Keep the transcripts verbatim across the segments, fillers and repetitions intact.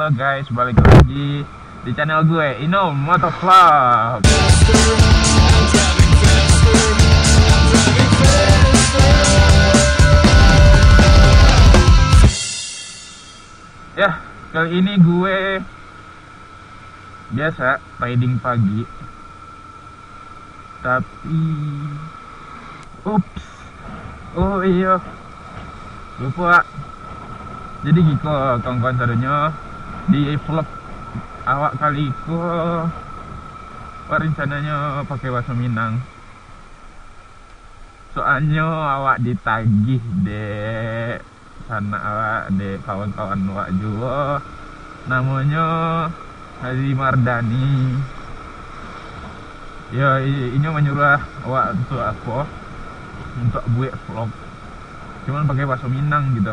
Halo guys, balik lagi di channel gue, Ino Motovlog. Ya, kali ini gue biasa riding pagi. Tapi, ups. Oh iyo. Lupo, Wak. Jadi giko, kawan-kawan sadonyo, di vlog awak kali ko, Wak rencanonyo pakai bahaso Minang. Soalnyo awak ditagih dek sanak awak, dek kawan-kawan awak juo, namonyo Haji Mardani. Yo, i-, inyo manyuruah awak untuak apo? Untuak buek vlog. Cuman pakai bahaso Minang gitu.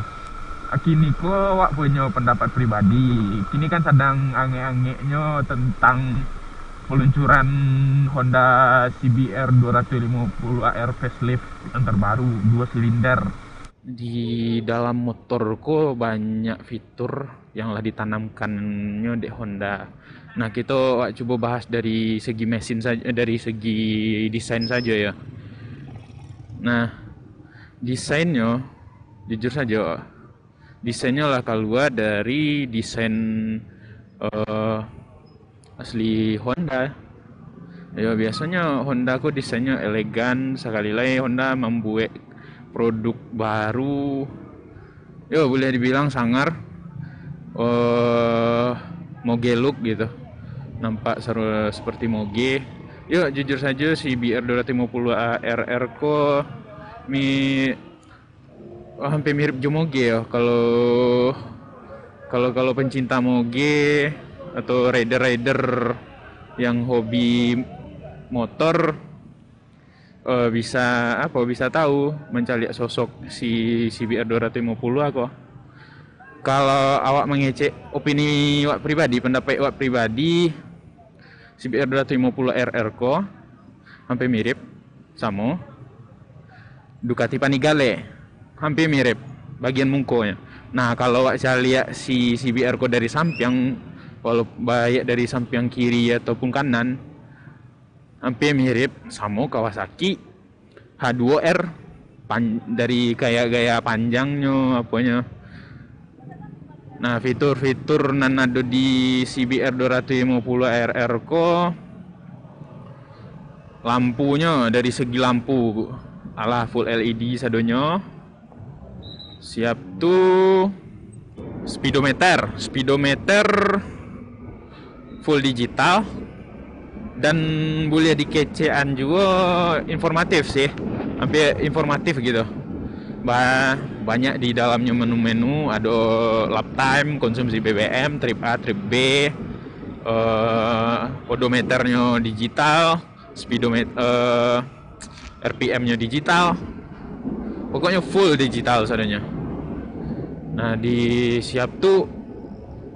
Kini ko awak punyo pandapat pribadi. Kini kan sadang angek-angeknyo tentang peluncuran Honda C B R dua ratus lima puluh A R facelift yang terbaru, dua silinder. Di dalam motor ko banyak fitur yang lah ditanamkannyo dek Honda. Nah, kito wak cubo bahas dari segi mesin sajo, dari segi desain sajo yo. Nah, desainnyo, jujur sajo, desainnyo lah kalua dari desain, eh, asli Honda. Yo, biasonyo Honda ko desainnyo elegan, sakali lai Honda mambuek produk baru, yo, buliah dibilang sangar, eh, moge look gitu. Nampak seru, seperti moge. Yo, jujur sajo, C B R dua ratus lima puluh A R R ko mi-, hampir mirip jo moge yo. Kalau, kalau, kalau pencinta moge atau rider-rider yang hobi motor, eh, bisa, apo, bisa tahu, mancaliak sosok si C B R dua ratus lima puluh ko. Kalau awak mangecek opini awak pribadi, pandapat awak pribadi, C B R dua ratus lima puluh R R ko hampir mirip, samo. Ducati Panigale, hampir mirip bagian mungkonyo. Nah, kalau awak caliak si C B R ko dari sampiang, walau baiak dari sampiang kiri ataupun kanan, hampir mirip, samo Kawasaki H dua R, pan-, dari gaya-gaya panjangnyo, aponyo. Nah, fitur-fitur nan ado di C B R dua ratus lima puluh R R ko, lampunyo, dari segi lampu, alah full L E D sadonyo. Siap tu speedometer. Speedometer full digital dan buliah dikecekan juo, informatif sih. Hampir informatif gitu. Ba-, banyak di dalamnyo menu-menu, ado lap time, konsumsi B B M, trip A, trip B, eh, odometernyo digital, speedometer, eh, R P M-nyo digital. Pokoknyo full digital sadonyo. Nah, di Siap tu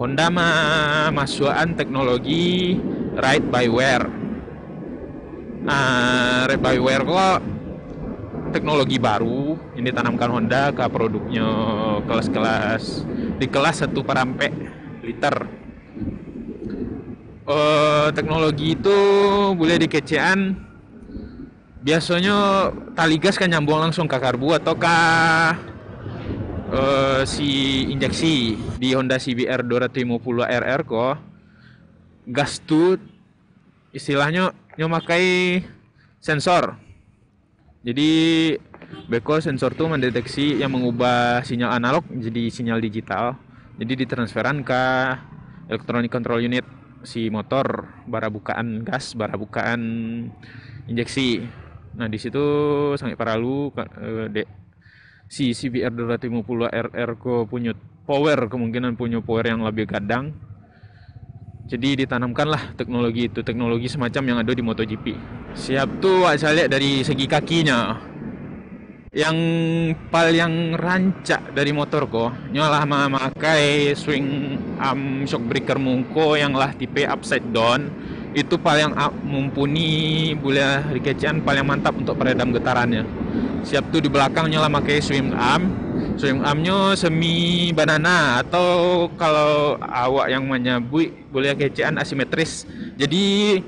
Honda ma-, masuakan teknologi ride by wire. Nah, ride by wire ko teknologi baru yang ditanamkan Honda ka produknyo kelas-kelas, di kelas satu parampek liter. Eh, teknologi itu buliah dikecekan, biasonyo tali gas kan nyambuang langsung ka karbu atau ka, eh, si injeksi. Di Honda C B R dua ratus lima puluh R R ko, gas tu istilahnyo nyo makai sensor. Jadi, beko sensor tu mandeteksi yang mangubah sinyal analog jadi sinyal digital. Jadi, ditransferan ka electronic control unit si motor, bara bukaan gas, bara bukaan injeksi. Nah, di situ sangat paralu ka-, eh, dek si C B R dua ratus lima puluh R R ko punyo power, kemungkinan punyo power yang lebih gadang. Jadi ditanamkanlah teknologi itu, teknologi semacam yang ado di MotoGP. Siap tu awak caliak dari segi kakinya. Yang paling rancak dari motor ko, nyo lah mamakai swing arm shock breaker mungko yang lah tipe upside down. Itu paling ap-, mumpuni, buliah dikecekan paling mantap untuk peredam getarannya. Siap tu di balakangnyo lah makai swing arm. Swing armnyo semi banana atau kalau awak yang manyabuik boleh kecekan asimetris. Jadi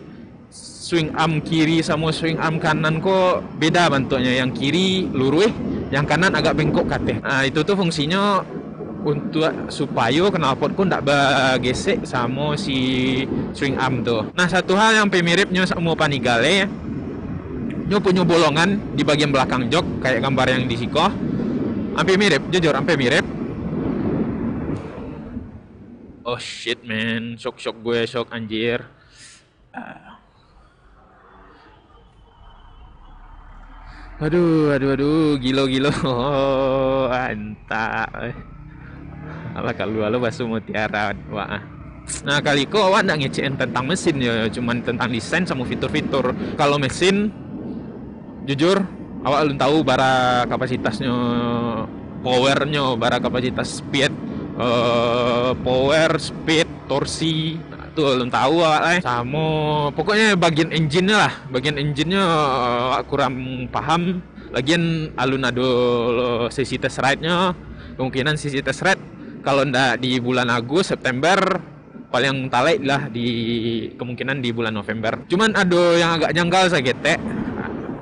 swing arm kiri samo swing arm kanan ko beda bantuaknyo. Yang kiri luruih, yang kanan agak bengkok ka ateh. Ah, itu tu fungsinyo untuak supayo knalpot ko ndak bagesek samo si swing arm tu. Nah, satu hal yang ampia miripnyo samo Panigale, nyo punyo bolongan di bagian balakang jok, kayak gambar yang di siko. Ampia mirip, jujur, ampia mirip. Oh shit, man. Shock, shock gue, shock, anjir. Ah. Aduh, aduh, aduh, gilo, gilo. Oh, antak, eh. Alah, kalua lo baso mutiara, wak, ah. Nah, kali ko awak ndak ngecekan tentang mesin yo, cuman tentang desain samo fitur-fitur. Kalau mesin, jujur, awak alun tahu bara kapasitasnyo, powernyo, bara kapasitas speed, eh, power, speed, torsi. Nah, tu alun tahu awak lai. Samo, pokoknyo bagian engine-nyo lah. Bagian engine-nyo, eh, awak kurang paham. Lagian alun ado sesi test ride-nyo. Kemungkinan sesi test ride, kalau ndak di bulan Agustus, September, paling talaik lah di, kemungkinan di bulan November. Cuman ado yang agak janggal saketek.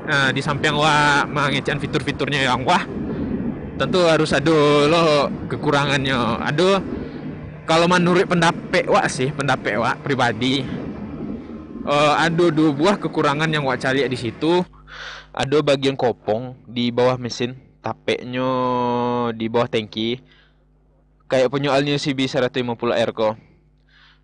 Nah, di sampiang wak mangecekan fitur-fiturnya yang wah, tentu harus ado lo kekurangannyo. Ado, kalau manuruik pendapek wak sih, pendapek wak pribadi, eh, ado duo buah kekurangan yang wak caliak di situ. Ado bagian kopong di bawah mesin, tapeknyo di bawah tangki, kayak punyo Alneo C B saratus limo puluah R ko.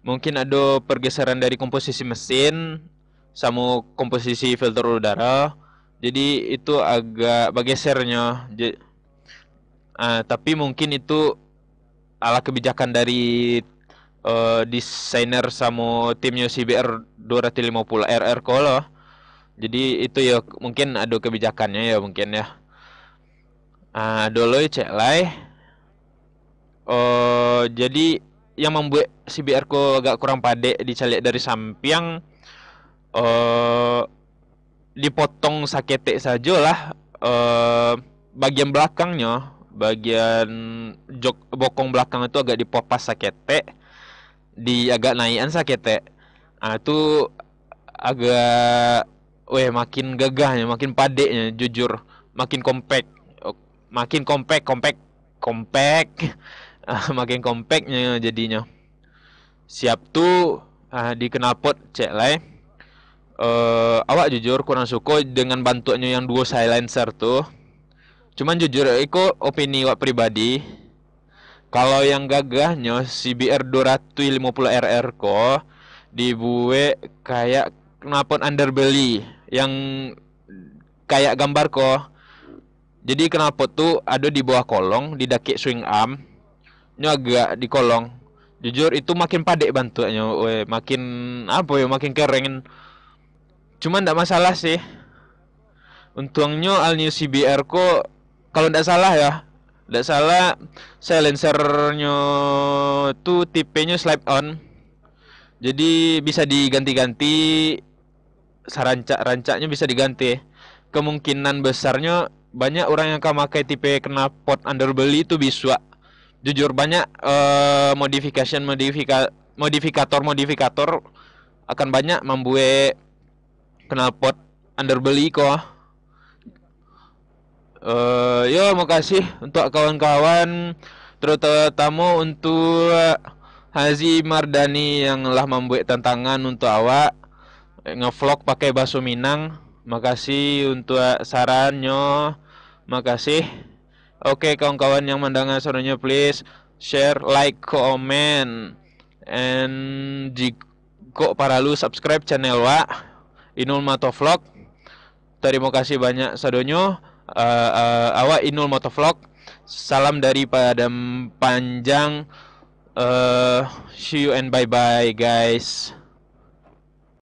Mungkin ado pergeseran dari komposisi mesin samo komposisi filter udara. Jadi itu agak bagesernyo. Ja-, ah, tapi mungkin itu alah kebijakan dari, eh, desainer samo timnyo C B R dua ratus limo puluh R R ko lo. Jadi itu yo mungkin ado kebijakannyo yo mungkin yo. Ah, ado lo cek lai. Eh, jadi yang mambuek C B R ko agak kurang padek dicaliak dari sampiang, eh, dipotong saketek sajo lah, eh, bagian balakangnyo, bagian jok, bokong balakang tu agak dipopas saketek, di agak naikan saketek. Ah, tu agak, weh, makin gagahnyo, makin padeknyo, jujur, makin compact. Makin compact, compact, compact. Ah, makin compact-nyo jadinyo. Siap tu, ah, di knalpot cek lai. Eh, awak jujur kurang suko dengan bantuaknyo yang duo silencer tu. Cuman jujur, iko opini awak pribadi. Kalau yang gagahnyo C B R dua ratus limo puluh R R ko dibuek kayak knalpot underbelly yang kayak gambar ko. Jadi knalpot tu ado di bawah kolong, di dakek swing arm. Nyo agak di kolong. Jujur itu makin padek bantuaknyo, weh, makin apo yo, makin keren. Cuman ndak masalah sih. Untuangnyo Alneo C B R ko, kalau ndak salah ya, ndak salah, silensernyo tu tipenyo slip on. Jadi bisa diganti-ganti, sarancak-rancaknyo bisa diganti. Kemungkinan besarnyo banyak urang yang ka makai tipe knalpot underbelly tu bisuak. Jujur banyak, eh, modification modifika-, modifikator-modifikator akan banyak mambuek knalpot underbelly ko. Eh, yo, makasih untuk kawan-kawan, terutama untuk Hazi Mardani yang lah mambuek tantangan untuk awak, eh, ngevlog pakai baso Minang. Makasih untuk sarannyo. Makasih. Oke, kawan-kawan yang mandanga sadonyo, please share, like, comment, and jikok paralu subscribe channel wak, Inul Motovlog. Tarimo kasih banyak sadonyo. Eh, eh, awak Inul Motovlog. Salam dari Padang Panjang. Eh, see you and bye-bye, guys.